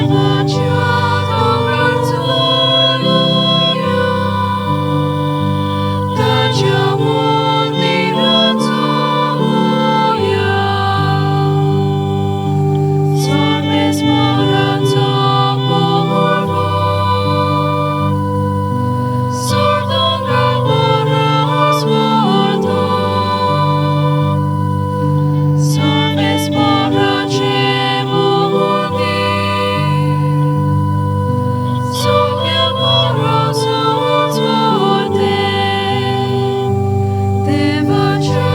देवाच्या दोंगरार चडुया, ताच्या मंदिरांत चोवया. सर्वेस्पराचो पर्व, सोड दोंगरा परस व्हरता. सर्वेस्पराचें मंदीर, सगळ्या परस उंच व्हरतें. देवाच्या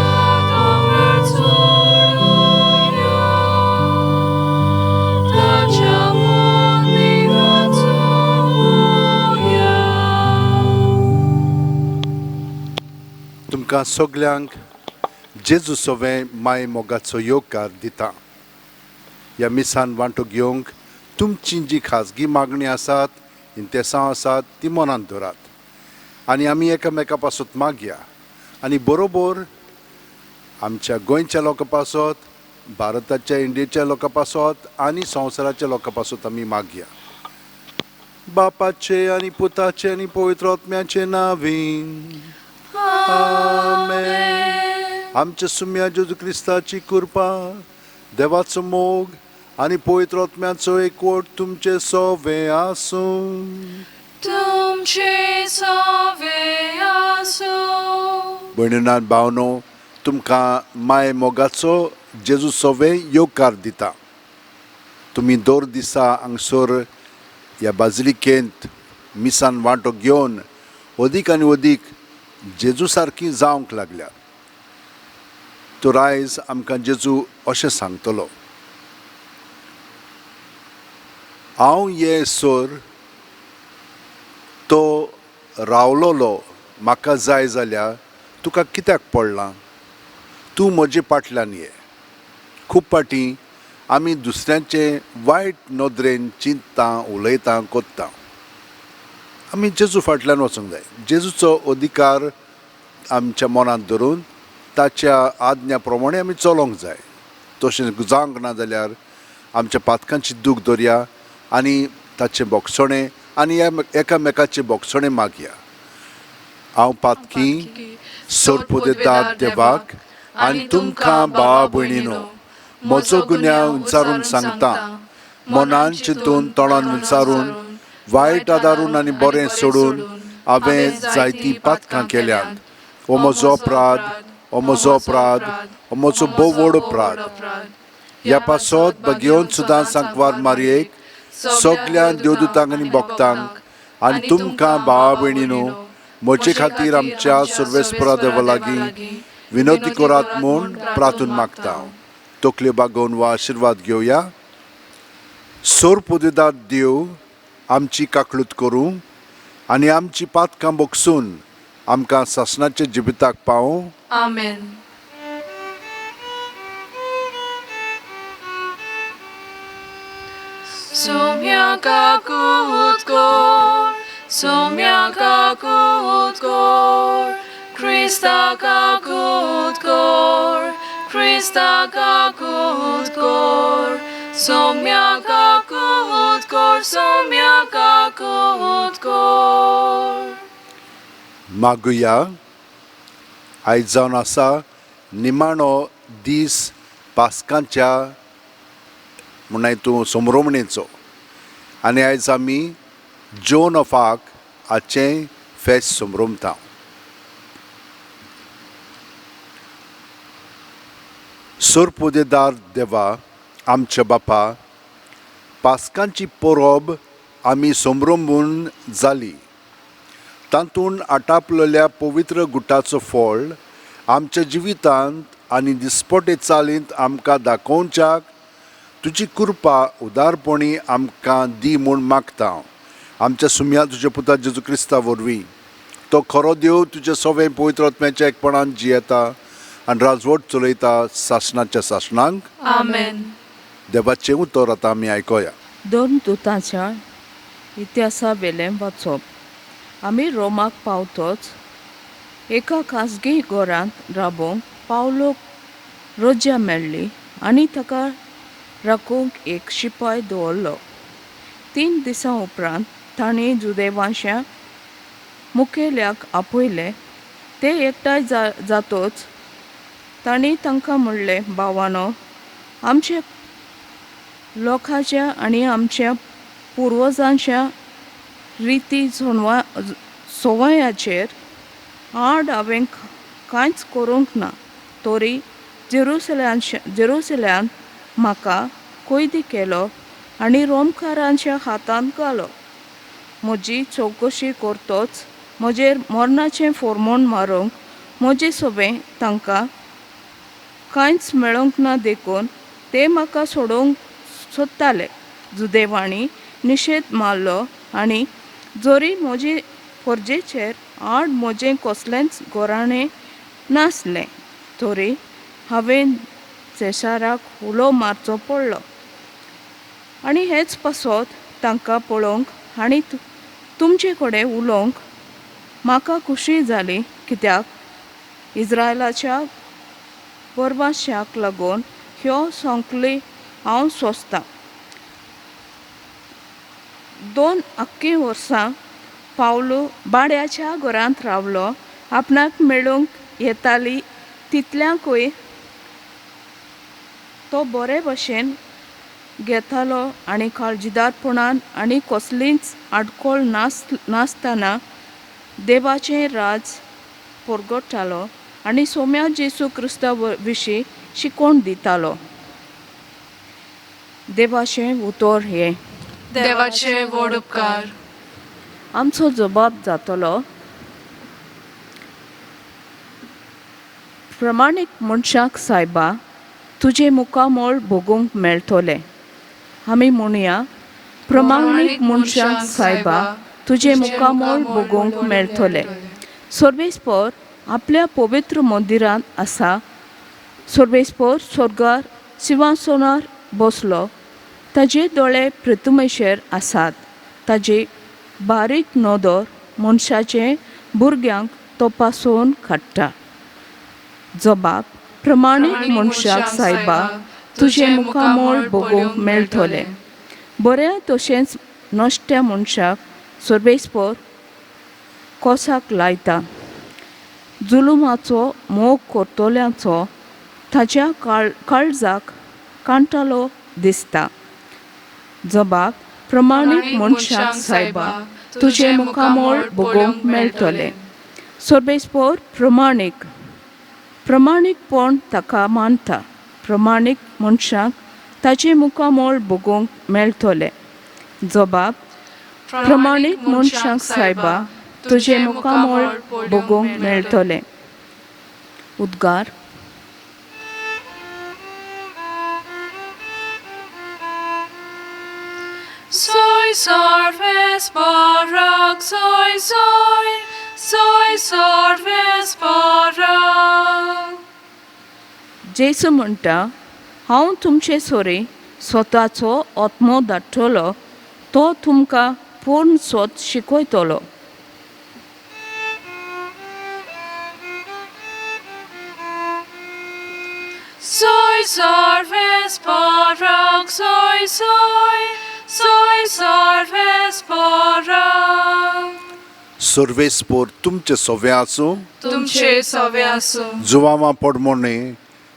दोंगरार चडुया, ताच्या मंदिरांत चोवया. तुमकां सगल्यांक जेजू सोवें माय मोगाचो येवकार दिता. ह्या मिसान वांटो घेवंक तुमची जी खाजगी मागणी आसात, इंतेसांव आसात, ती मनांत धरात आनी आमी एकामेका पासत मागया आनी बरोबर आमच्या गोंयच्या लोकां पासत, भारताच्या, इंडियेच्या लोकां पासत आनी संवसाराच्या लोकां पासत आमी मागया. बापाचे आनी पुताचे आनी पवित्र आत्म्याचे नांवीन आमेन. आमच्या सुम्या जेजू क्रिस्ताची कृपा, देवाचो मोग आनी पवित्र आत्म्याचो एकवट तुमचे सोवे आसूं. तुमचे सवे आसूं. भयणीनान भावनो, तुमकां माय मोगाचो जेजू सोवे येवकार दिता. तुमी दर दिसा हांगसर ह्या बाजलिकेंत मिसान वांटो घेवन अदीक आनी अदीक जेजू सारकी जावंक लागल्यात. तर आयज आमकां जेजू अशें सांगतलो, हांव ये सर तो रावलोलो म्हाका जाय जाल्यार तुका कित्याक पडलां? तूं म्हजे फाटल्यान ये. खूब फाटीं आमी दुसऱ्यांचे वायट नदरेन चिंतता, उलयता, कोत्ता. आमी जेजू फाटल्यान वचूंक जाय. जेजूचो अधिकार आमच्या मनांत धरून ताच्या आज्ञा प्रमाणे आमी चलोवंक जाय. तशें जावंक ना जाल्यार आमच्या पातकांची दूख दरया आनी ताचें बोगसणें आनी एकामेकाचें बोगसणें मागया. हांव पातकी सोरपुदेदाद देवाक आनी तुमकां भावा भयणीनो म्हजो गुन्यांव विचारून सांगता. मनान चिंतून, तोंडान विचारून, वायट आदारून आनी बरें सोडून हांवें जायतीं पातकां केल्यांत. हो म्हजो अपराध, हो म्हजो अपराध, हो म्हजो भोव व्हड अपराध. ह्या पासत बगेवन सुद्दां सांकवार मारयेक, सगल्या देवदूतांक आनी भक्तांक आनी तुमकां भावा भयणीनो म्हजे खातीर आमच्या सर्वेस्परा देवा लागीं विनोदी करात म्हूण प्रार्थून मागता. तकल्यो बागोवन वा आशिर्वाद घेवया. सोरपुदेदाद देव आमची काकळूत करूं आनी आमची पातकां बोगसून आमकां सासणाच्या जिविताक पावूं. आमेन. Soumya kakut kor, Soumya kakut kor, Krista kakut kor, Krista kakut kor, Soumya kakut kor, Soumya kakut kor. मागुया. आयज जावन आसा निमाणो दीस पास्कांच्या म्हणून तूं समरोमणेचो आनी आयज आमी जोन ऑफ आर्क हाचें फेस्त समरोमता. सोरपुदेदार देवा आमच्या बापा, पास्कांची परब आमी समरोमून जाली. तातूंत आटापलेल्या पवित्र गुटाचो फळ आमच्या जिवितांत आनी दिसपटे चालींत आमकां दाखोवच्याक तुजी कृपा उदारपणी आमकां दी म्हूण मागता. आमच्या सुम्या तुज्या पुता जेजू क्रिस्ता वरवीं. तो खरो देव तुज्या सवें पवित्र आत्म्याच्या एकपणान जियेता आनी राजवट चलयता सासणाच्या सासणांक. आमेन. देवाचें उतर आतां आमी आयकोया. दोन दुतांच्या इतिहासा वेलें वाचप. आमी रोमाक पावतोच एका खाजगी घरांत राबोवंक पावलो रजा मेळ्ळी आनी ताका राखूंक एक शिपाय दवरलो. 3 दिसां उपरांत तांणी जुदेवांच्या मुखेल्याक आपयले. ते एकठांय जातोच तांणी तांकां म्हणलें, भावानो, आमच्या लोकांच्या आनी आमच्या पुर्वजांच्या रिती संवयाचेर आड हांवें कांयच करूंक ना, तरी जेरुसल्यांत म्हाका कैदी केलो आनी रोमकारांच्या हातांत घालो. म्हजी चवकशी करतोच म्हजेर मरणाचें फोरमोण मारूंक म्हजे सोबें तांकां कांयच मेळोंक ना, देखून ते म्हाका सोडोवंक सोदताले. जुदेवांनी निशेध मारलो आनी जरी म्हजे फर्जेचेर आड म्हजें कसलेंच घराणें नासलें तरी हांवें जेसाराक उलो मारचो पडलो. आनी हेच पासत तांकां पळोवंक आनी तुमचे कडेन उलोवंक म्हाका खुशी जाली, कित्याक इज्रायलाच्या परवाशाक लागून ह्यो संकली हांव सोंसतां. 2 अख्खी वर्सां पावलू भाड्याच्या घरांत रावलो. आपणाक मेळूंक येताली तितल्यांकूय तो बरे भशेन घेतालो आनी काळजीदारपणान आनी कसलीच आडखळ नासतना देवाचें राज परगटालो आनी सोम्या जेजू क्रिस्ता विशीं शिकोवण दितालो. देवाचें उतर हें. देवाचे व्हड उपकार. आमचो जबाब जातलो, प्रमाणीक मनशाक सायबा तुजें मुखामळ भोगूंक मेळटलें. आमी म्हणया, प्रमाणीक मनशाक सायबा तुजें मुखामळ भोगूंक मेळटलें. सर्वेस्पर आपल्या पवित्र मंदिरांत आसा. सर्वेस्पर स्वर्गार सिंहासनार बसलो. ताजे दोळे प्रतिमेचेर आसात. ताजी बारीक नदर मनशाचे भुरग्यांक तपासून काडटा. जबाब, प्रमाणीक मनशाक सायबा तुजें मुखामळ भोगूंक मेळटलें. बऱ्या तशेंच नश्ट्या मनशाक सर्वेस्पर कोसाक लायता. जुलुमाचो मोग करतल्यांचो ताच्या काळजाक कांटालो दिसता. जबाब, प्रमाणीक मनशाक सायबा तुजें मुखामळ भोगूंक मेळटलें. सर्वेस्पर प्रमाणीक प्रमाणीकपण ताका मानता. प्रमाणीक मनशाक ताचें मुखामळ भोगूंक मेळटलें. जबाब, प्रमाणीक मनशाक सायबा तुजें मुखामळ भोगूंक मेळटलें. उद्गार. Soy sorves barak, soy soy, soy sorves barak. जेजू म्हणटा, हांव तुमचे सोरी स्वताचो आत्मो धाडटलो, तो तुमकां पूर्ण सोद शिकयतलो. Soy sorves barak, soy soy, soy sorves barak. सर्वेस्पोर तुमचे सोवे आसूं. तुमचे सवे आसूं. जुवांवा पडमोणे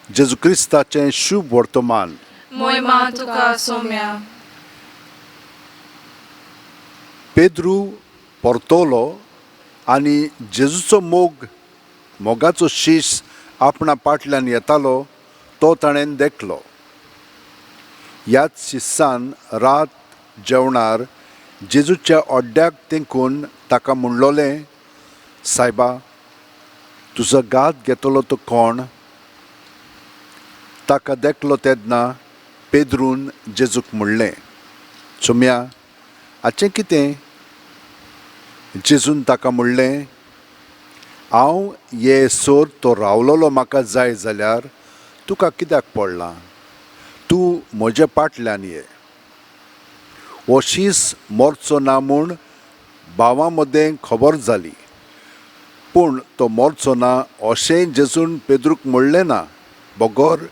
जेजू क्रिस्ताचें शुभ वर्तमान. मोयमा तुका सोम्या. पेद्रू परतलो आनी जेजूचो मोग मोगाचो शीस आपणा पाटल्यान येतालो तो ताणें देखलो. ह्याच शिस्सान रात जेवणार जेजूच्या अड्ड्याक तेंकून ताका म्हणलोलें, सायबा तुजो गात घेतलो तो कोण? ताका देखलो तेन्ना पेद्रून जेजूक म्हणलें, चोमया हाचें कितें? जेजून ताका म्हणलें, हांव ये सोर तो रावलोलो म्हाका जाय जाल्यार तुका कित्याक पडलां? तूं म्हज्या पाटल्यान ये. हो शीस मरचो ना म्हूण भावां मदें खबर जाली, पूण तो मरचो ना अशें जेजून पेद्रूक म्हणलें ना. बगर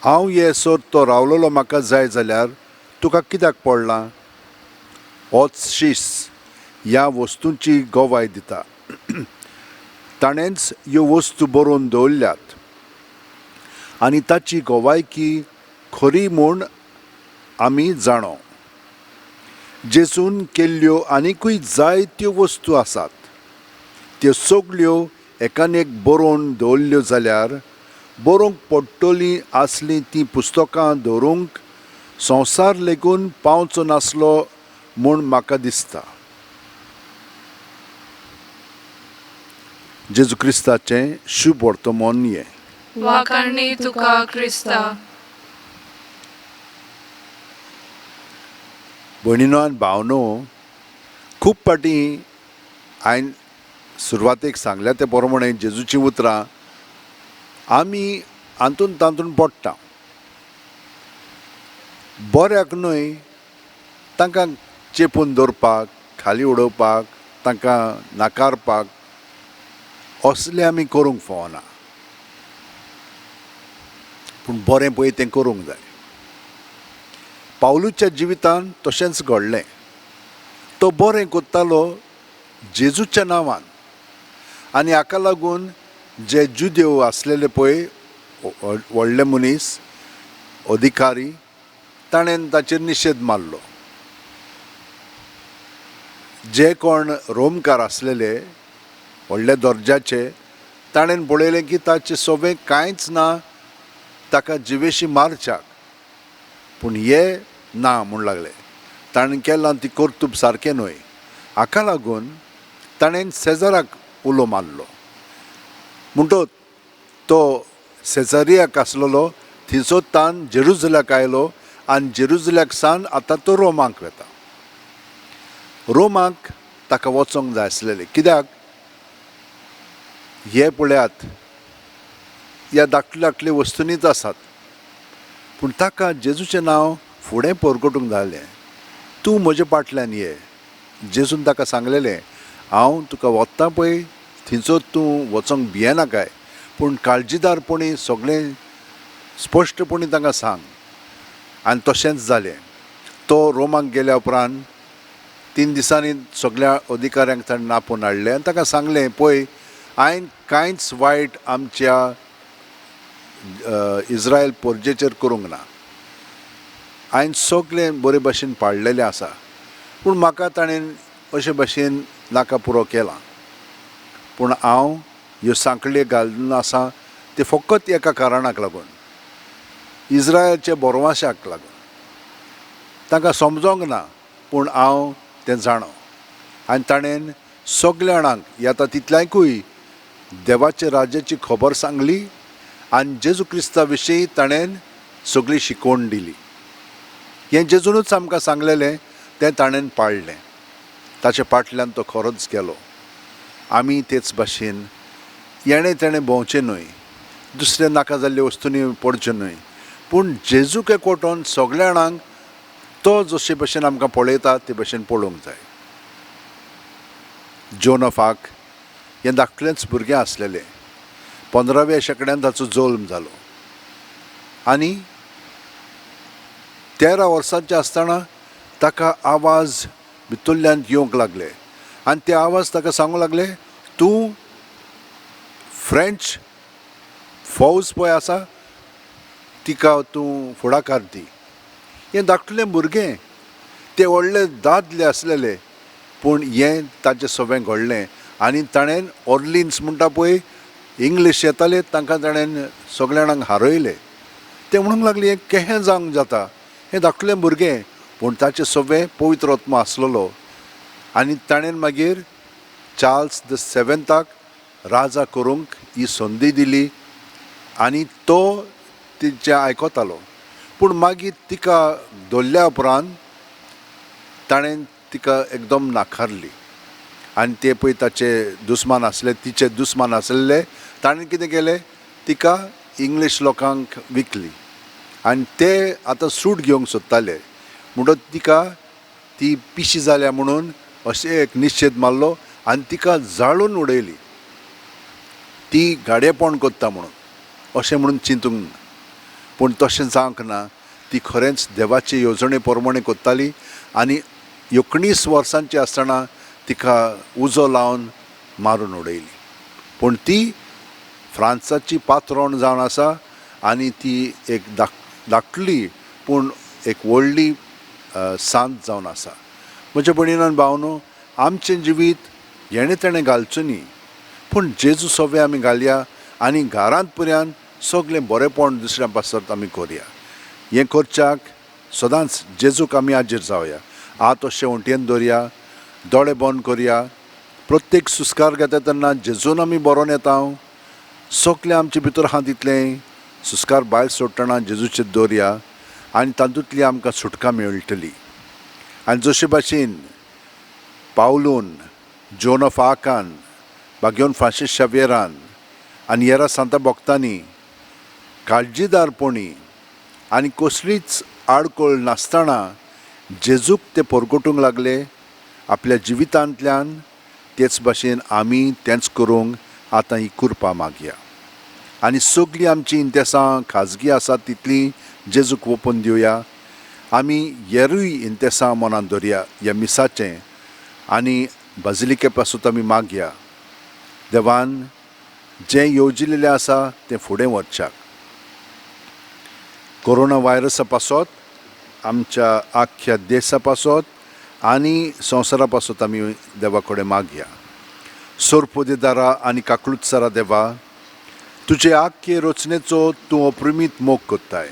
हांव येसर तो रावलेलो म्हाका जाय जाल्यार तुका कित्याक पडलां? होच शीस ह्या वस्तूंची गवाय दिता. ताणेंच ह्यो वस्तू बरोवन दवरल्यात आनी ताची गवायकी खरी म्हूण आमी जाणो. जेजून केल्ल्यो आनिकूय जायत्यो वस्तू आसात. त्यो सगल्यो एकान एक बरोवन दवरल्यो जाल्यार बरोवंक पडटलीं आसलीं तीं पुस्तकां दवरूंक संवसार लेगून पावचो नासलो म्हूण म्हाका दिसता. जेजू क्रिस्ताचें शुभ वर्तमान हें. वाखाणणी तुका क्रिस्ता. भयणीनो आनी भावनो, खूब फावटी हांवें सुरवातेक सांगल्या ते प्रमाणे जेजूचीं उतरां आमी हातूंत तातूंत पडटा. बऱ्याक न्हय तांकां चेपून दवरपाक, खाली उडोवपाक, तांकां नाकारपाक असलें आमी करूंक फावना, पूण बरें पळय तें करूंक जाय. पावलूच्या जिवितांत तशेंच घडलें. तो बरें करतालो जेजूच्या नांवान आनी हाका लागून जे जुदेव आसलेले पळय व्हडले मनीस अधिकारी ताणें ताचेर निशेध मारलो. जे कोण रोमकार आसलेले व्हडल्या दर्जाचे ताणें पळयलें की ताचें सोबें कांयच ना, ताका जिवेशी मारच्याक, पूण हे ना म्हूण लागले. ताणें केलां ती कर्तूब सारकें न्हय. हाका लागून ताणें सेजाराक उलो मारलो. म्हणटच तो सेजारियाक आसलेलो थंयचो तान जेरुजल्याक आयलो आनी जेरुजल्याक सावन आतां तो रोमाक वता. रोमाक ताका वचोंक जाय आसलेलें कित्याक हे पळयात ह्या धाकटे धाकटे वस्तुंनीच आसात, पूण ताका जेजूचें नांव फुडें परगटूंक जालें. तूं म्हजे फाटल्यान ये. जेजून ताका सांगलेलें, हांव तुका वता पळय थंयचो तूं वचोंक भियेनाकाय, पूण काळजीदारपणी सगळें स्पश्टपणी तांकां सांग. आनी तशेंच जालें. तो रोमाक गेल्या उपरांत 3 दिसांनी सगळ्या अधिकाऱ्यांक ताणें नापोवन हाडलें आनी ताका सांगलें, पळय हांवें कांयच वायट आमच्या इस्रायल पोरजेचेर करूंक ना, हांवें सगळें बरे भशेन पाळलेलें आसा, पूण म्हाका ताणें अशे भशेन नाका पुरो केलां, पूण हांव ह्यो सांखळी घालून आसा ते फकत एका कारणाक लागून, इस्रायलच्या बोरवाशाक लागून. तांकां समजोंक ना, पूण हांव तें जाणो. आनी ताणें सगल्या जाणांक येता तितल्यांकूय देवाच्या राज्याची खबर सांगली आनी जेजू क्रिस्ता विशीं ताणें सगळी शिकवण दिली. हें जेजूनच आमकां सांगलेलें तें ताणें पाळ्ळें. ताचे फाटल्यान तो खरोच गेलो. आमी तेच भाशेन येणें तेणें भोंवचें न्हय, दुसऱ्या नाका जाल्ल्या वस्तूंनी पडचें न्हय, पूण जेजूक एकवटोन सगल्या जाणांक तो जशे भशेन आमकां पळयता ते भशेन पळोवंक जाय. जोन ऑफ आर्क हें धाकटुलेंच भुरगें आसलेलें. 15व्या शेंकड्यांत ताचो जल्म जालो आनी 13 वर्सांचें आसतना ताका आवाज भितरल्यान येवंक लागले आनी ते आवाज ताका सांगूंक लागले, तूं फ्रेंच फौज पळय आसा तिका तूं फुडाकार दी. हें धाकटुलें भुरगें, ते व्हडले दादले आसलेले, पूण हें ताचें सगळें घडलें आनी ताणें ऑर्लिन्स म्हणटा पळय इंग्लीश येताले तांकां ताणें सगल्या जाणांक हारयले. ते म्हणूंक लागले हें कहें जावंक जाता, हें धाकटुलें भुरगें, पूण ताचें सगळें पवित्र आत्मो आसलेलो. आनी ताणें मागीर चार्ल्स the सेवन्थाक राजा करूंक ही संदी दिली आनी तो तिचें आयकतालो. पूण मागीर तिका धरल्या उपरांत ताणें तिका एकदम नाकारली आनी ते पळय ताचे दुस्मान आसले, तिचे दुस्मान आसलेले, ताणें कितें केलें, तिका इंग्लीश लोकांक विकली आनी ते आतां सूट घेवंक सोदताले. म्हणटकच तिका ती पिशी जाल्या म्हणून अशें एक निश्चेद मारलो आनी तिका जाळून उडयली, ती गाडेपण करता म्हणून. अशें म्हणून चिंतूंक ना. पूण तशें जावंक ना. ती खरेंच देवाचे येवजणे प्रमाणें करताली आनी 19 वर्सांची आसतना तिका उजो लावन मारून उडयली. पूण ती फ्रांसाची पात्रोण जावन आसा आनी ती एक धाकली पूण एक व्हडली सांत जावन आसा. म्हज्या भयणीन भावनो, आमचें जिवीत हेणें तेणें घालचो न्ही, पूण जेजू सोबे आमी घालया आनी घरांत पर्यंत सगळें बरेंपण दुसऱ्या पासत आमी करया. हें करच्याक सदांच जेजूक आमी हाजीर जावया. हात अशें वण्टीन दवरया, दोळे बंद करया. प्रत्येक सुस्कार घेता तेन्ना जेजून आमी बरोवन येता. सगळें आमचे भितर आहा तितलें सुस्कार भायर सोडटना जेजूचेर दवरया आनी तातूंतली आमकां सुटका मेळटली. आनी जशे भाशेन पावलून, जोन ऑफ आकान, बागेवन फ्रांसीस शाव्येरान आनी हेरा सांता भक्तांनी काळजीदारपणी आनी कसलीच आडखळ नासतना जेजूक ते परगटूंक लागले आपल्या जिवितांतल्यान, तेच भाशेन आमी तेंच करूंक आतां ही कृपा मागया. आनी सगळीं आमचीं इंतेसां खाजगी आसात तितलीं जेजूक ओपून दिवया. आमी हेरूय इंतेसां मनांत दवरया ह्या मिसाचें आनी बाजिलिके पासून आमी मागया देवान जें येवजिल्लें आसा तें फुडें व्हरच्याक. कोरोना व्हायरसा पासत, आमच्या आख्ख्या देशा पासत आनी संवसारा पासत आमी देवा कडेन मागया. सोरपोदेदारा आनी काकलुत्सरा देवा, तुजे आख्खे रचनेचो तूं अप्रिमीत मोग करताय.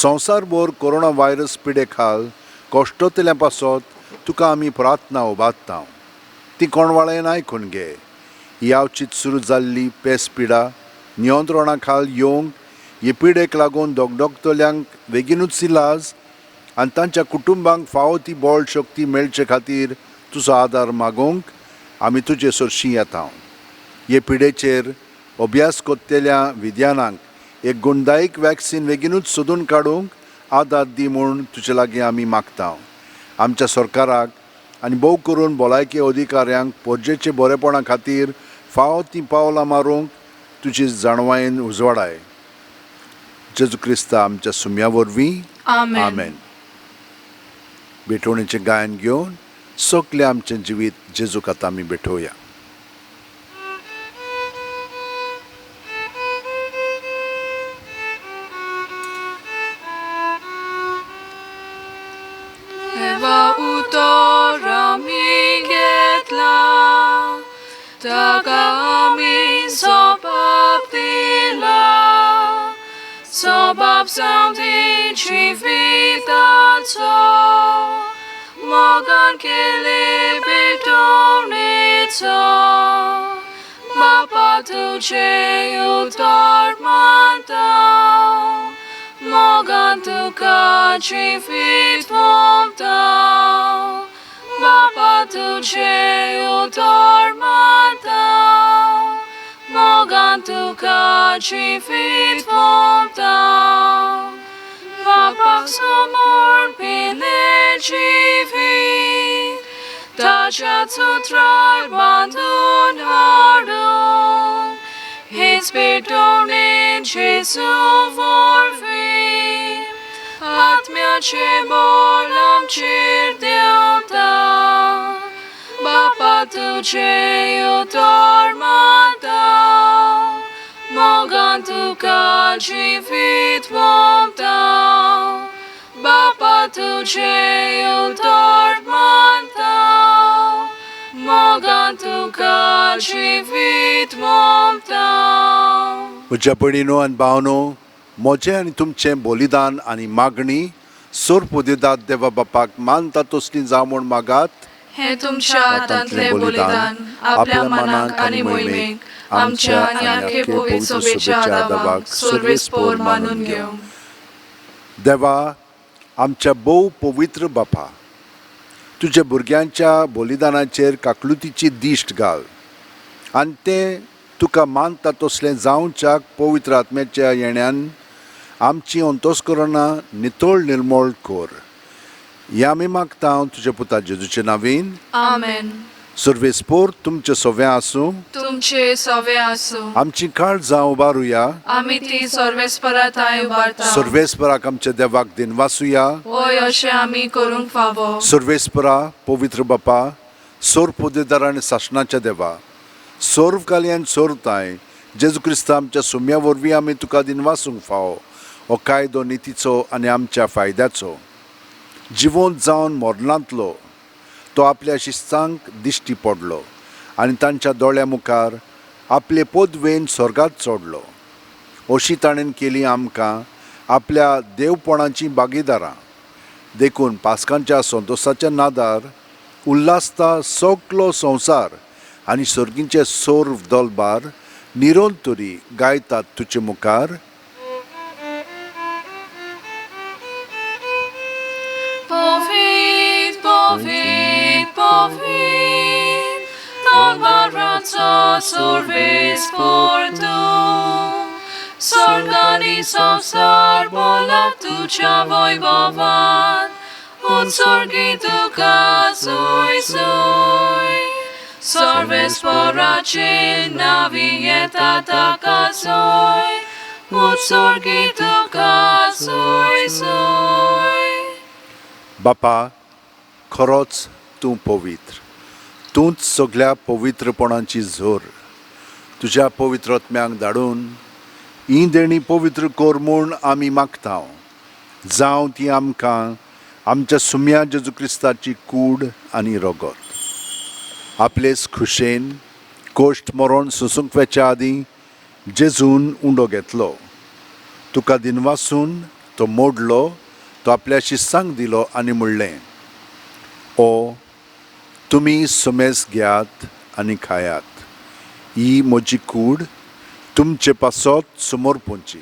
संवसारभर कोरोना व्हायरस पिडे खाल कश्टतल्या पासत तुका आमी प्रार्थना उबारता. ती कोणवाळेन आयकून घे. ही आवचीत सुरू जाल्ली पेस पिडा नियंत्रणा खाल येवंक, हे पिडेक लागून दगदगतल्यांक बेगीनूच इलाज आनी तांच्या कुटुंबांक फावो ती बळ शक्ती मेळचे खातीर तुजो आदार मागूंक आमी तुजे सरशीं येता. हे पिडेचेर अभ्यास करतल्या विज्ञानांक एक गुणदायक वॅक्सीन बेगीनूच सोदून काडूंक आदार दी म्हूण तुजे लागीं आमी मागता. आमच्या सरकाराक आनी भोव करून भलायकी अधिकाऱ्यांक पोरजेचे बरेपणा खातीर फावो तीं पावलां मारूंक तुजी जाणवायेन उजवाडाय. जेजू क्रिस्ता आमच्या सुम्या वरवीं, आमेन. भेटवणीचें गायन घेवन सगळें आमचें जिवीत जेजूक आतां आमी भेटोवया. देवा उतर आमी घेतला, ताका आमी सोबाब दिला, सोबाब जावं जिविताचो, मोगान केले भेटवणेचो. बापा तुजें उतर मानता, मोगान तुका जिवीत ओंपता. बापा तुजें उतर मानता, मोगान तुका जिवीत ओंपता. बापाक समर्पिलें जिवीत, ताच्या सुत्रार बांदून हाडून, हीच भेटवणेन जेजू वरवीं आत्म्याचें बळ आमचेर देंवता. बापा तुजें उतर मानता, मोगान तुका जिवीत ओंपता. बापा तुजें उतर मानता, मोगान तुका जिवीत ओंपता. म्हज्या भयणीनो आनी भावनो, म्हजें आनी तुमचें बलिदान आनी मागणी सोरपुदेदात देवा बापाक मानता तसली जावं म्हूण मागात. हें तुमच्या हातांतलें बलिदान आपल्या मनाक आनी मोहिमेक आमच्या आनी आख्खे पवित्र सोबेच्या आदावाक सुरवेस्पोर मानून घेवं. देवा आमच्या भोव पवित्र बापा, तुज्या भुरग्यांच्या बलिदानाचेर काकलुतीची दिश्ट घाल आनी तें तुका मानता तसलें जावच्याक पवित्र आत्म्याच्या येण्यान आमची अंतस्करणां नितळ निर्मळ कर. हें आमी मागता तुज्या पुता जेजूचे नांवीन. आमेन. सर्वेस्पोर तुमचे सव्या आसूं. तुमचे सवे आसूं. आमची काळजां उबारुया. आमी ती सर्वेस्परा थांय उबारता. सर्वेस्पराक आमच्या देवाक दिनवासुया. वय, अशें आमी करूंक फावो. सर्वेस्परा, पवित्र बापा, सोर पोदेदार आनी सासणाच्या देवा, सोर्व काली आनी सोरताय जेजू क्रिस्ता आमच्या सुम्या वरवीं आमी तुका दिनवासूंक फावो. हो कायदो नितीचो आनी आमच्या फायद्याचो. जिवंत जावन मरणांतलो तो आपल्या शिस्तांक दिश्टी पडलो आनी तांच्या दोळ्या मुखार आपले पदवेन स्वर्गात चडलो. अशी ताणें केली आमकां आपल्या देवपणाचीं भागीदारां. देखून पास्कांच्या संतोसाच्या नादार उल्हासता सगलो संवसार आनी सर्गींचे सोर दलबार निरंतरी गायतात तुजे मुखार. Povit, povit, povit, Dogmaranzo survis portu. Sorgani संसार बोला तुझ्या वैभवान, उत्सर्गी तुका सुय सुय. सर्वेस्पराचे नावी येता ताका सोय, उत्सर्गी तुका सुय सुय. बापा, खरोच तूं पवित्र, तूंच सगल्या पवित्रपणाची झोर. तुज्या पवित्र आत्म्यांक धाडून ही देणी पवित्र कर म्हूण आमी मागता. जावं ती आमकां आमच्या सुम्या जेजू क्रिस्ताची कूड आनी रगत. आपलेच खुशेन कोश्ट मरण सोसूंक वेच्या आदीं जेजून उंडो घेतलो, तुका दिनवासून तो मोडलो, तो आपल्या शिस्सांक दिलो आनी म्हणलें, ओ तुमी सुमेस घेयात आनी खायात, ही म्हजी कूड तुमचे पासत समर्पूंची.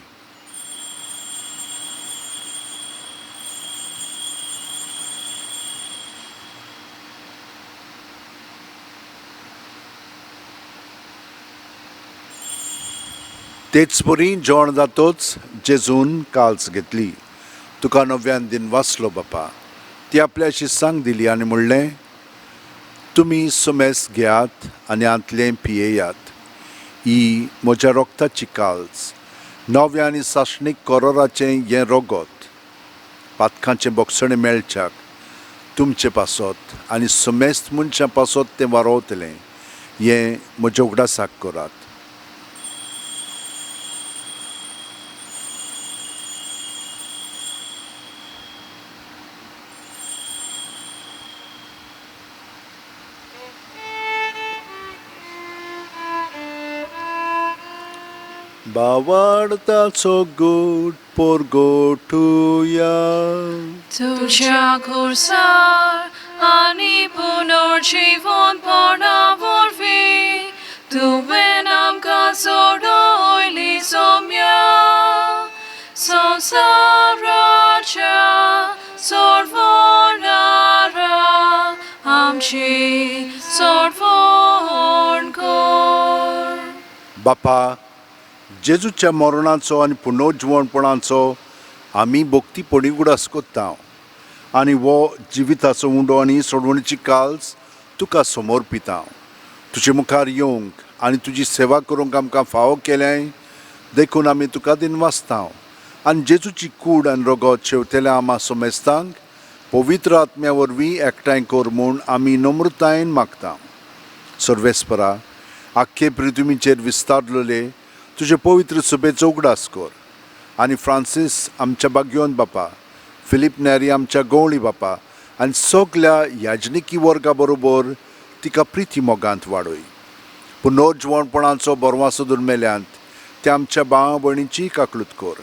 तेच परी जेवण जातोच जेजून काल्स घेतली, तुका नव्यान दिन वाचलो बापा, ती आपल्या शिस्सांक दिली आनी म्हणलें, तुमी सुमेस घेयात आनी हांतलें पियेयात, ही म्हज्या रोगताची काल्स, नव्या आनी सासणीक कोरोराचें हें रोगत, पातकांचें बोगसणें मेळच्याक तुमचे पासत आनी सुमेस्त मनशां पासत तें वारोवतलें, हें म्हज्या उगडासाक करात. बावाडताचो गोट पोरगोटुया. तुझ्या खुर्सार आनी पुनर्जीवनपणा वरवीं तुवें आमकां सोडयली सोम्या. संवसाराच्या सोडवणारा, आमची सोडवण कर. बापा, जेजूच्या मरणाचो आनी पुनर्जिवणपणाचो आमी भक्ती पणिगुडास कोत्ता आनी हो जिविताचो उंडो आनी सोडवणीची काल्स तुका समर्पिता. तुजे मुखार येवंक आनी तुजी सेवा करूंक आमकां फावो केलें देखून आमी तुका दिनवासता आनी जेजूची कूड आनी रगत शेवतेल्या आमा सोमेस्तांक पवित्र आत्म्या वरवीं एकठांय कर म्हूण आमी नम्रतायेन मागता. सर्वेस्परा, आख्खे पृथ्वीचेर विस्तारलेले तुजे पवित्र सभेचो उगडास कर आनी फ्रांसीस आमच्या बाग्योन बापा, फिलीप नेरी आमच्या गवळी बापा आनी सगल्या याजनिकी वर्गा बरोबर तिका प्रिती मोगांत वाडय. पुनर्जिवणपणाचो बरवासो दुर्मेल्यांत त्या आमच्या भाव भयणीची काकळूत कर.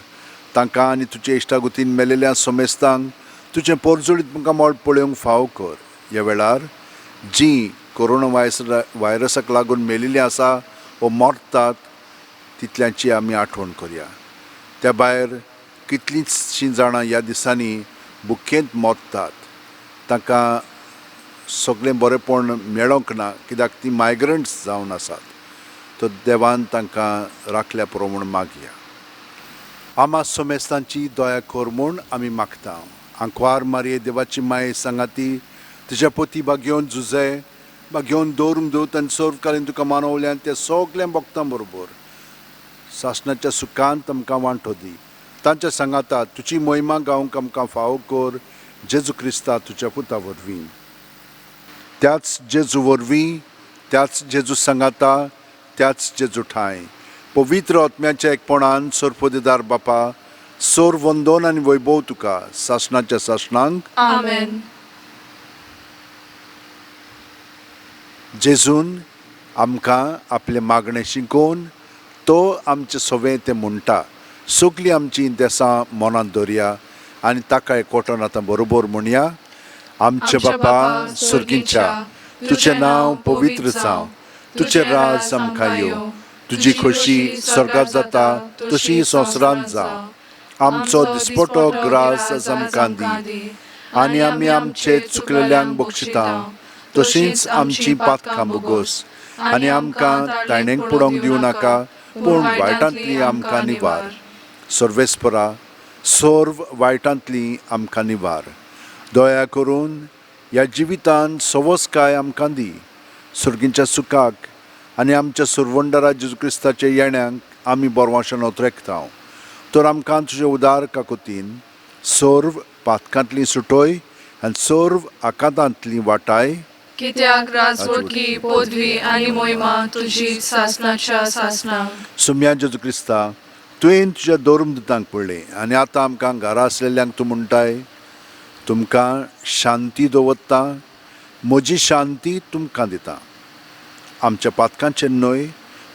तांकां आनी तुजे इश्टागुतीन मेलेल्या सोमेस्तांक तुजें पोरजोळीत मुखामळ पळोवंक फावो कर. ह्या वेळार जीं कोरोना व्हायरसाक लागून मेलिल्लीं आसा वो मरतात तितल्यांची आमी आठवण करया. त्या भायर कितलींचशीं जाणां ह्या दिसांनी बुकेंत मरतात, तांकां सगळें बरेंपण मेळोंक ना कित्याक ती मायग्रंट्स जावन आसात. तर देवान तांकां राखल्या पुरो म्हूण मागया. आमा सोमेस्तांची दया कर म्हूण आमी मागता. आंकवार मारये देवाची माये सांगाती तुज्या पोती बागेवन जुजे बा घेवन दवरूंक दवरता आनी सर्वकालीन तुका मानवल्यान त्या सगळ्या भक्तां बरोबर सासणाच्या सुखांत आमकां वांटो दी. तांच्या सांगाता तुजी मोहिमा गावंक आमकां फावो कर जेजू क्रिस्ता तुज्या पुता वरवीं. त्याच जेजू वरवीं, त्याच जेजू सांगाता, त्याच जेजू ठांय पवित्र आत्म्याच्या एकपणान सोरपोदेदार बापा सोर वंदोन आनी वैभव तुका सासणाच्या सासणांक. आमेन. जेजून आमकां आपलें मागणें शिकोवन तो आमचें सवें तें म्हणटा. सगलीं आमचीं देसां मनांत दवरया आनी ताका एकवटून आतां बरोबर म्हणया. आमचे बापा सुर्गींच्या, तुजें नांव पवित्र जावं, तुजें राज आमकां येवं, तुजी खोशी स्वर्गात जाता तशी संवसारांत जावं. आमचो दिसपटो ग्रास आज आमकां दी आनी आमी आमचे चुकलेल्यांक बक्षिता तशींच आमची पातकां बोगोस आनी आमकां ताणेंक पुडोवंक दिवं नाका पूण वायटांतली आमकां निवार. सर्वेस्परा सर्व वायटांतली आमकां निवार. दया करून ह्या जिवितान सवसकाय आमकां दी. सुर्गींच्या सुखाक आनी आमच्या सुरवंडरा जेजू क्रिस्ताच्या येण्यांक आमी बरवाशेन ओतरेकता. तर आमकां तुजे उदार काकुतीन सर्व पातकांतली सुटोय आनी सर्व आकांतांतली वाटाय. कित्याक राजवटकी पदवी आनी मोहिमा तुजी सासणाच्या सासणाक. सुम्या जेजू क्रिस्ता, तुवें तुज्या धर्मदूतांक पळयलें आनी आतां आमकां घरा आसलेल्यांक तूं म्हणटाय, तुमकां शांती दवरता, म्हजी शांती तुमकां दिता. आमच्या पातकांचेर न्हय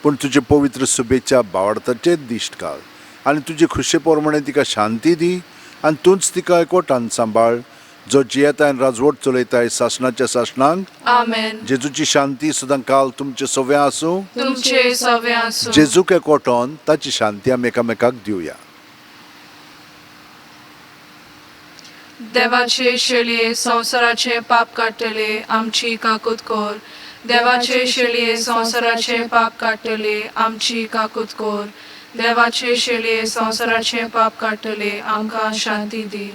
पूण तुजे पवित्र सुबेच्या बावडताचेर दिश्ट घाल आनी तुजे खुशे प्रमाणे तिका शांती दी आनी तूंच तिका एकवटान सांबाळ, जो जियेताय आनी राजवट चलयताय सासणाच्या सासणांक. आमेन. जेजूची शांती सदां काल तुमचे सव्या आसूं. तुमचे सवे आसूं. जेजूक एकवटोन ताची शांती आमी एकामेकाक दिवया. देवाचे शेळये संवसाराचे पाप काडटले आमची काकूत कर. देवाचे शेळये संवसाराचे पाप काडटले आमची काकूत कर. देवाचे शेळये संवसाराचे पाप काडटले आमकां शांती दी.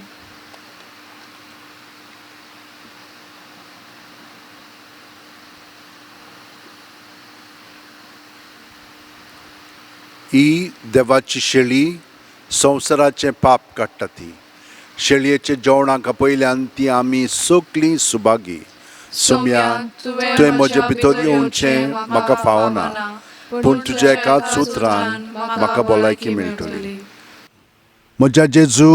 ही देवाची शेळी संवसाराचें पाप काडटा. ती शेळयेच्या जेवणाक आपयल्यान ती आमी सगलीं सुभागी. सोम्या, तुवें म्हजे भितर येवचें म्हाका फावना, पूण तुज्या एकाच उतरान म्हाका भलायकी मेळटली. म्हज्या जेजू,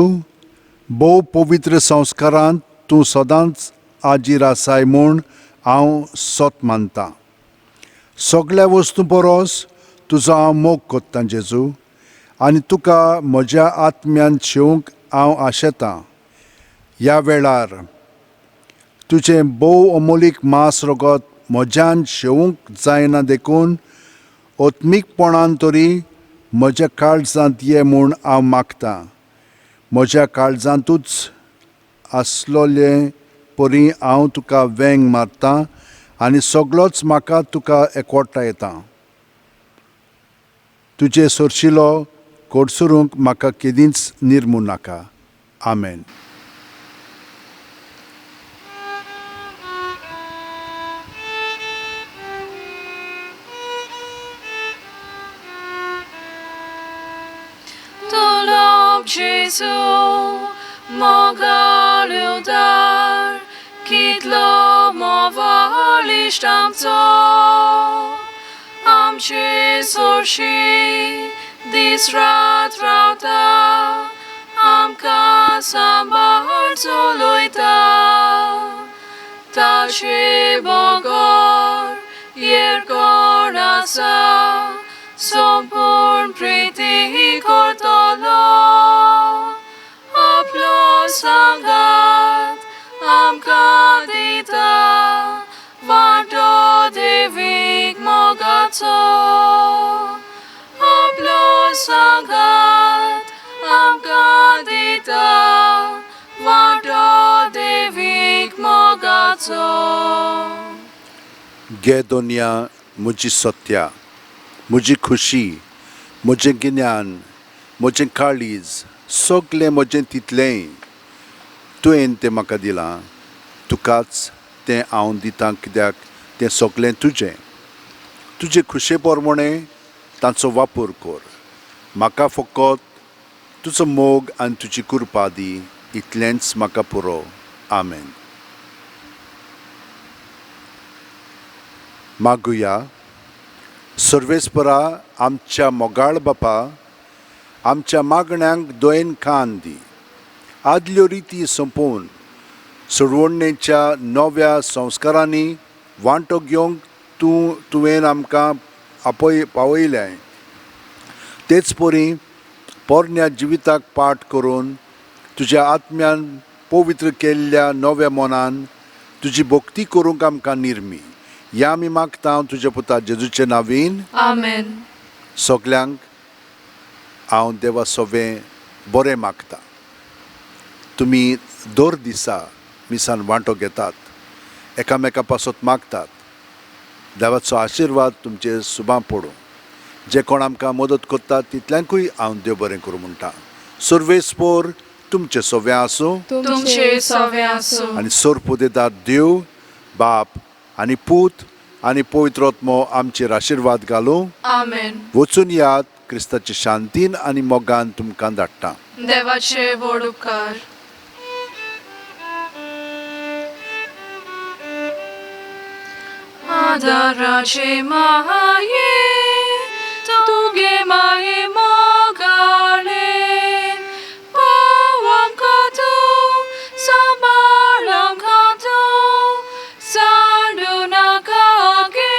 भोव पवित्र संस्कारांत तूं सदांच आजीर आसाय म्हूण हांव सत मानतां. सगल्या वस्तूं परस तुजो हांव मोग कोत्तां जेजू, आनी तुका म्हज्या आत्म्यान शेवंक हांव आशेतां. ह्या वेळार तुजें भोव अमोलीक मांस रगत म्हज्यान शेवंक जायना देखून आत्मीकपणान तरी म्हज्या काळजांत ये म्हूण हांव मागतां. म्हज्या काळजांतूच आसलोले परी हांव तुका वेंग मारतां आनी सगळोच म्हाका तुका एकवटायता. तुजे सोरशिलो कोडसरूंक म्हाका केदींच निर्मू नाका. आमेन. जेजू मोगाळ उदार कितलो मोवाळ इश्ट आमचो. आमचे सोरशी दीस रात रावता आमकां सांबाळ चलयता. ताचे बगर येर कोण आसा संपूर्ण प्रिती करतलो. आपलो सांगात आमकां दिता वांटो देवीक मोगाचो. आपलो सांगात आमकां दिता वांटो देवीक मोगाचो. गे दोनया म्हजी सत्या, म्हजी खुशी, म्हजें गिन्यान, म्हजें काळीज, सगलें म्हजें तितलेंय तुवें तें म्हाका दिलां. तुकाच तें हांव दितां कित्याक तें सगळें तुजें. तुजे खुशे प्रमाणें तांचो वापर कर. म्हाका फकत तुजो मोग आनी तुजी कृपा दी, इतलेंच म्हाका पुरो. आमेन. मागुया. सर्वेस्परा, आमच्या मोगाळ बापा, आमच्या मागण्यांक दोयेन कान दी. आदल्यो रिती सोंपोवन सोडवणेच्या नव्या संस्कारांनी वांटो घेवंक तुवें आमकां आपय पावयलें. तेच परी पोरण्या जिविताक पाठ करून तुज्या आत्म्यान पवित्र केल्ल्या नव्या मनान तुजी भक्ती करूंक आमकां निर्मी. ह्या आमी मागता तुज्या पुता जेजूचे नावीन. आमेन. सगल्यांक हांव देवा सोवें बरें मागता. तुमी दर दिसा मिसान वांटो घेतात, एकामेका पासत मागतात. देवाचो आशिर्वाद तुमचेर सुबां पडूं. जे कोण आमकां मदत करतात तितल्यांकूय हांव देव बरें करूं म्हणटा. सर्वेस्पोर तुमचें सोवें आसूं. तुमचे सवे आसूं. आनी सोरपुदेदार देव बाप आनी पूत आनी पवित्र आत्मो आमचेर आशिर्वाद घालूं. आमेन. वचून याद क्रिस्ताचे शांतीन आनी मोगान तुमकां धाडटा. देवाचे व्हड उपकार. आदाराचे माये, तुगे माये मोगाळे, पाव आमकां तूं, सांबाळ आमकां तूं, सांडू नाका गे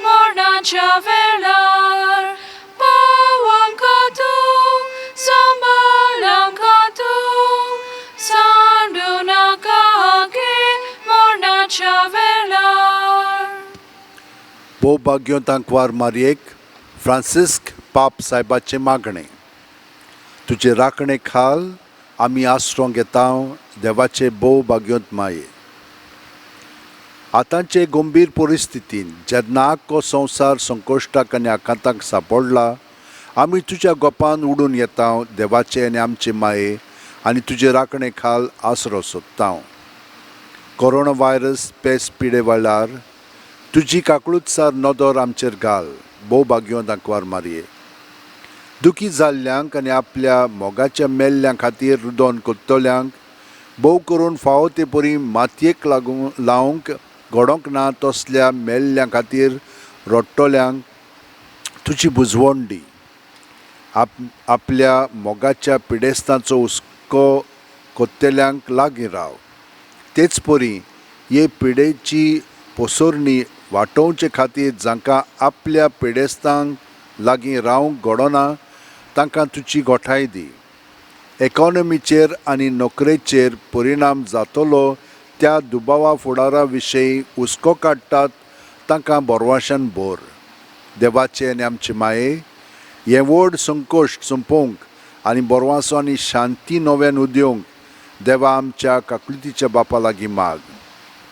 मरणाच्या वेळार. पाव आमकां तूं, सांबाळ आमकां तूं, सांडू नाका गे मरणाच्या वेळार. भोव भाग्योंत आंकवार मारयेक फ्रांसिस्क पाप सायबाचें मागणें. तुजे राखणे खाल आमी आसरो घेता देवाचे भोव भाग्योंत माये. आतांचे गंभीर परिस्थितीन जेन्ना आख्खो संवसार संकश्टाक आनी आकांताक सांपडला, आमी तुज्या गोपान उडून येता देवाचे आनी आमचे माये आनी तुजे राखणे खाल आसरो सोदता. कोरोना व्हायरस पेस पिडे वेळार तुजी काकळूतसार नदर आमचेर घाल भोव भाग्योंत आंकवार मारये. दुखी जाल्ल्यांक आनी आपल्या मोगाच्या मेल्ल्यां खातीर रुदोन कोत्तल्यांक, भोव करून फावो ते परी मातयेक लागूं लावंक घडोवंक ना तसल्या मेल्ल्यां खातीर रडटल्यांक तुजी बुजवण दी. आपल्या मोगाच्या पिडेस्तांचो हुस्को कोत्तेल्यांक लागीं राव. तेच परी हे पिडेची पोसरणी वाटोवचे खातीर जांकां आपल्या पिडेस्तांक लागीं रावंक घडना तांकां तुजी गोठाय दी. एकोनॉमीचेर आनी नोकरेचेर परिणाम जातलो त्या दुबावा फुडारा विशयी हुस्को काडटात तांकां बोरवाशान भर. देवाचे आनी आमचे माये, हें व्हड संकश्ट सोंपोवंक आनी बोरवासो आनी शांती नव्यान उदेवंक देवा आमच्या काकळुतीच्या बापा लागीं माग.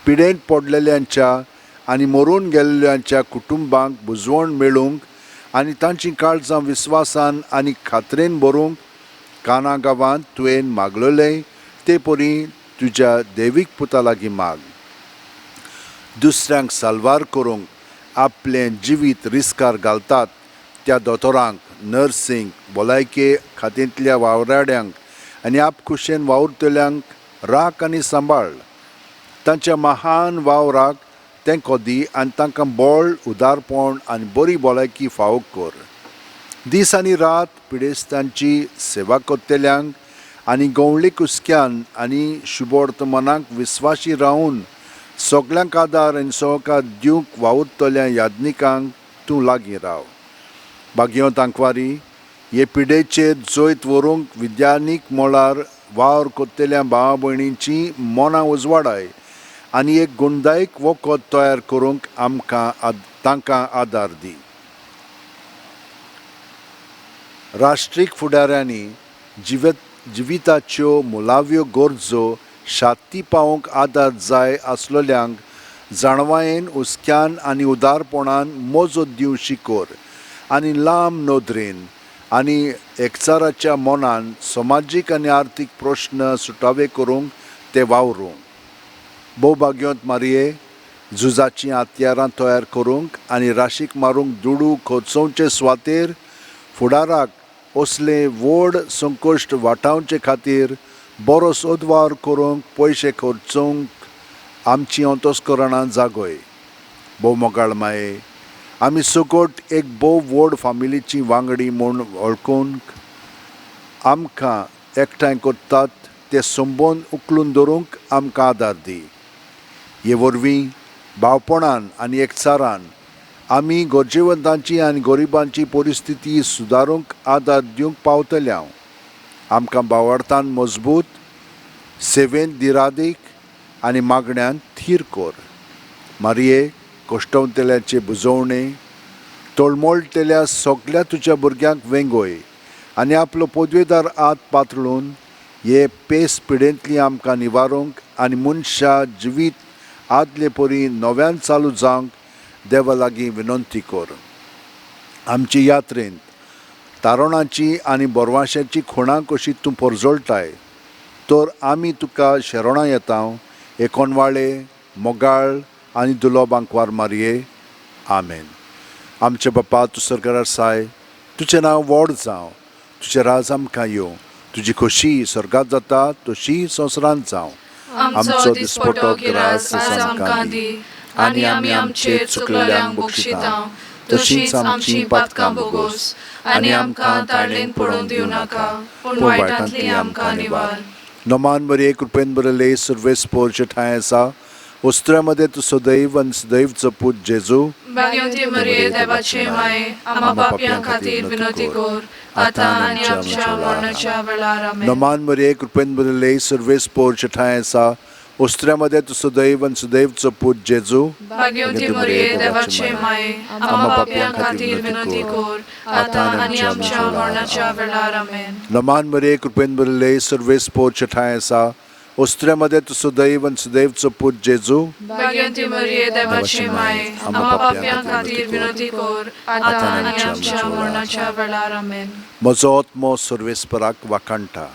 पिडेंत पडलेल्यांच्या आनी मरून गेल्ल्यांच्या कुटुंबांक बुजवण मेळूंक आनी तांचीं काळजां विस्वासान आनी खात्रेन भरूंक काना गांवांत तुवें मागलेलें ते परी तुज्या देवीक पुता लागीं माग. दुसऱ्यांक साल्वार करूंक आपलें जिवीत रिस्कार घालतात त्या दोतोरांक, नर्सींक, भलायके खात्यांतल्या वावराड्यांक आनी आपखुशेन वावुरतल्यांक राख आनी सांबाळ. तांच्या महान वावराक तेंको दी आनी तांकां बळ, उदारपण आनी बरी भलायकी फावो कर. दीस आनी रात पिडेस्तांची सेवा करतल्यांक आनी गवळी कुसक्यान आनी शुभोर्त मनाक विस्वाशी रावून सगल्यांक आदार आनी सहकार दिवंक वावुरतल्या याज्ञिकांक तूं लागीं राव. भाग्यवंत आंकवारी, हे पिडेचेर जैत व्हरूंक विज्ञानीक मळार वावर करतल्या भावा भयणींची मनां उजवाडाय आनी एक गुणदायक वखद तयार करूंक आमकां तांकां आदार दी. राष्ट्रीक फुडाऱ्यांनी जिविताच्यो मुळाव्यो गरजो शाती पावोवंक आदार जाय आसलेल्यांक जाणवायेन, हुस्क्यान आनी उदारपणान मजत दिवशी कर आनी लांब नदरेन आनी एकचाराच्या मनान समाजीक आनी आर्थीक प्रश्न सुटावे करूंक ते वावरूं. भोव भाग्योंत मारये, झुजाचीं हत्यारां तयार करूंक आनी राशीक मारूंक दुडू खर्चोवचे सुवातेर फुडाराक असले व्हड संकश्ट वाटावचे खातीर बरो सोदवावर करूंक पयशे खर्चूंक आमची अंतस्करणां जागय. भोव मोगाळ माये, आमी सगट एक भोव व्हड फामिलीची वांगडी म्हूण वळखूंक आमकां एकठांय करतात ते संबंद उखलून दवरूंक आमकां आदार दी. हे वरवीं भावपणान आनी एकचारान आमी गरजेवंतांची आनी गरिबांची परिस्थिती सुदारूंक आदार दिवंक पावतले. हांव आमकां भावार्थान मजबूत, सेवेंत दिरादीक आनी मागण्यान थीर कर. मारये, कश्टवतल्याचे बुजवणे तळमळटल्या सगल्या तुज्या भुरग्यांक वेंगय आनी आपलो पदवेदार हात पातळून हे पेस पिडेंतली आमकां निवारूंक आनी मनशा जिवीत आदले परी नव्यान चालू जावंक देवा लागीं विनंती कर. आमचे यात्रेंत तारणाची आनी बोरवाशाची खुणां कशी तूं परजळटाय तर आमी तुका शरणां येता. एकोणवाळे मोगाळ आनी दुलोब आंकवार मारये, आमेन. आमचे बापा, तूं सरकारार साय, तुजें नांव व्हड जावं, तुजें राज आमकां येवं, तुजी खोशी स्वर्गांत जाता तशी संवसारांत जावं. आमचो दिसपटो गिरास आज आमकां दी आनी आमी आमचेर चुकलेल्यांक बक्षिता तशीच आमची पातकां बोगोस आनी आमकां ताळेन पडून दिवं नाका, पूण वायटांतली आमकां निवार. नमान बरे, कृपेन बरले, सर्वेस पोरचे ठांय आसा, वस्त्रा मध्ये तूं सदैव आनी सदैवचो पूत जेजू. भाग्यवती मरिये, देवाचे माये, आम्हा पापयां खातीर विनवती कर, आतां आनी आमच्या मरणाच्या वेळार. आमेन. नमान मरिये, कृपेन बरले, सर्वेस पोरचे ठांय आसा, वस्त्रा मध्ये तूं सदैव आनी सदैवचो पूत जेजू. भाग्यवती मरिये, देवाचे माये, आम्हा पापयां खातीर विनवती कर, आतां आनी आमच्या मरणाच्या वेळार. आमेन. नमान मरिये, कृपेन बरले, सर्वेस पोरचे ठांय आसा, वस्त्रा मध्ये तूं सदैव आनी सदैवचो पूत जेजू. भाग्यवती मरिये, देवाचे माये, आम्हा पापयां खातीर विनवती कर, आतां आनी आमच्या मरणाच्या वेळार. आमेन. म्हजो आत्मो सर्वेस्पराक वाखाणटा,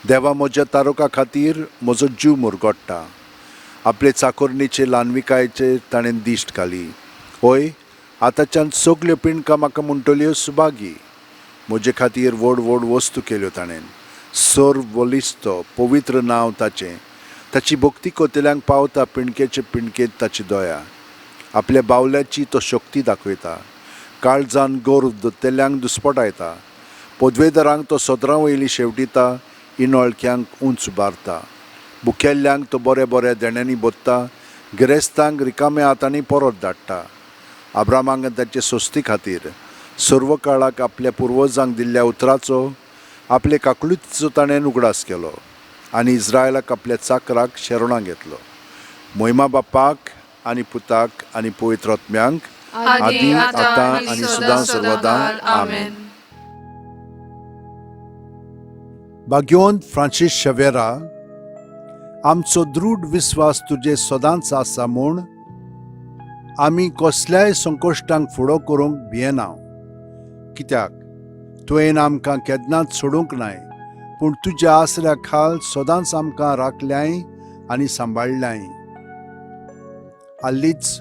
देवा म्हज्या तारुका खातीर म्हजो जीव मुरगोट्टा. आपले चाकोरणीचे ल्हानविकायेचेर ताणें दिश्ट घाली. हय, आतांच्यान सगल्यो पिंडकां म्हाका म्हणटल्यो सुभागी. म्हजे खातीर व्हड व्हड वस्तू केल्यो ताणें. सर्व बलिश्त पवित्र नांव ताचें. ताची भक्ती कोतेल्यांक पावता पिंडकेचे पिंडकेंत ताची दया. आपल्या बावल्याची तो शक्ती दाखयता. काळजान गोर दत्तेल्यांक दुस्पटायता. पदवेदारांक तो सदरां वयली शेवटिता, इनवळख्यांक उंच उबारता. भुकेल्ल्यांक तो बऱ्या बऱ्या देण्यांनी बोत्ता, गिरेस्तांक रिकाम्या हातांनी परत धाडटा. आब्रामांक ताचे सोस्ती खातीर सर्व काळाक आपल्या पुर्वजांक दिल्ल्या उतराचो, आपले काकळुतीचो ताणें उगडास केलो आनी इस्रायलाक आपल्या चाकराक शरणां घेतलो. मोहिमा बापाक आनी पुताक आनी पवित्र आत्म्यांक, आदी, आतां आनी सदां सदां. आमेन. भाग्यवंत फ्रांसीस शेवेरा, आमचो दृढ विस्वास तुजे सदांच आसा म्हूण आमी कसल्याय संकश्टांक फुडो करूंक भियेना. कित्याक तुवें आमकां केन्नाच सोडूंक नाय, पूण तुज्या आसऱ्या खाल सदांच आमकां राखल्याय आनी सांबाळ्ळ्याय. हालींच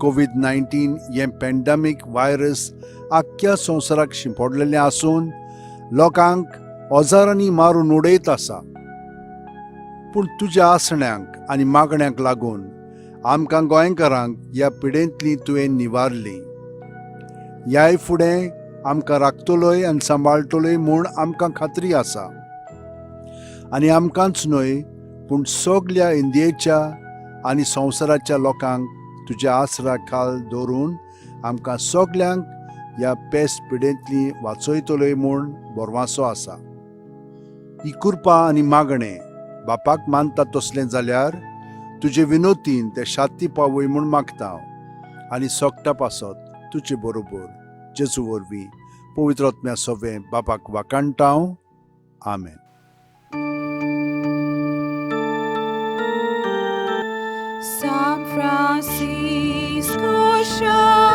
कोवीड-19 हें पॅन्डेमीक व्हायरस आख्ख्या संवसाराक शिंपडलेलें आसून लोकांक हजारांनी मारून उडयत आसा. पूण तुज्या आसण्यांक आनी मागण्यांक लागून आमकां गोंयकारांक ह्या पिडेंतली तुवें निवारली. ह्याय फुडें आमकां राखतलोय आनी सांबाळटलोय म्हूण आमकां खात्री आसा. आनी आमकांच न्हय पूण सगल्या इंडियेच्या आनी संवसाराच्या लोकांक तुज्या आसरा खाल दवरून आमकां सगल्यांक ह्या पेस पिडेंतली वाचयतलोय म्हूण भरवासो आसा. ही कृपा आनी मागणें बापाक मानता तसलें जाल्यार तुजे विनोतीन ते शांती पावय म्हूण मागता हांव. आनी सोगटा पासत तुजे बरोबर जेजू वरवीं पवित्र आत्म्या सोवें बापाक वाखाणटा हांव. आमेन. San Francisco Xavier.